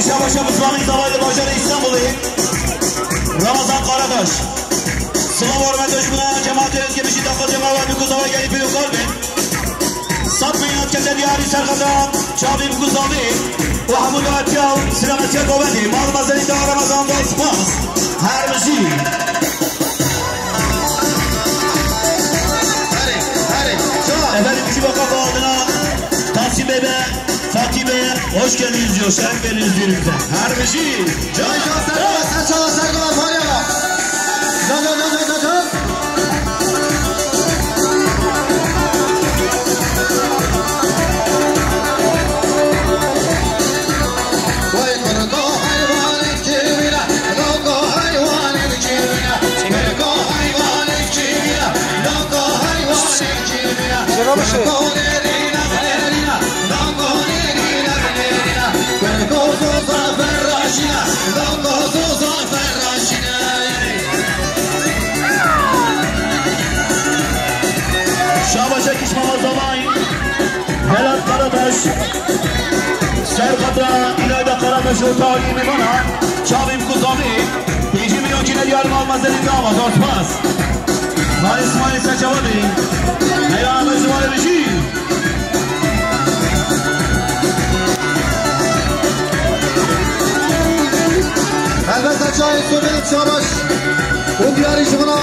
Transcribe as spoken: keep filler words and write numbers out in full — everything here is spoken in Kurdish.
Şabaşa bi zimanê zavayê li bajarê Îstanbulê. Ramazan Karataş. Silav û hurmet ji bo cemaetê Rizgê Bijî daxil cemaat bi ku zavayê gelî pêro kar bin. Sed mînat kete diyarî serxeta çavî bi ku zavê û hemû dawetiya û silametiya govendê. Mal mezelî da Ramazan da spas. Her bijî. Efendim, şu vaka bağlına Tahsin Bey ve Fatih Bey'e hoş geldiniz diyor, şeref verdiniz düğünümüze. Her bijî. Can, can, sen, sen çal, sen çal, sen çal. Vay kurdo hayvanê kibîre, logo haywanê kibîre, kurdo haywanê kibîre, logo haywanê kibîre, kurdo nerîne, nerîne, logo nerîne, nerîne, kurdo zoza ferraşîne, logo zoza ferraşîne. Şabaşa kişmama zavayî. Velat Karataş, Serkata İlayda Karataş û talî mêvana, çavê bi ku zavê, pêncî milyon kîne diyar mal mezelî dama, zor spas. Mali Smayê Serçava bê, heyran me zimanê bijî. Helbet Serçayê Sovyet Şabaş û diyarî ji mina.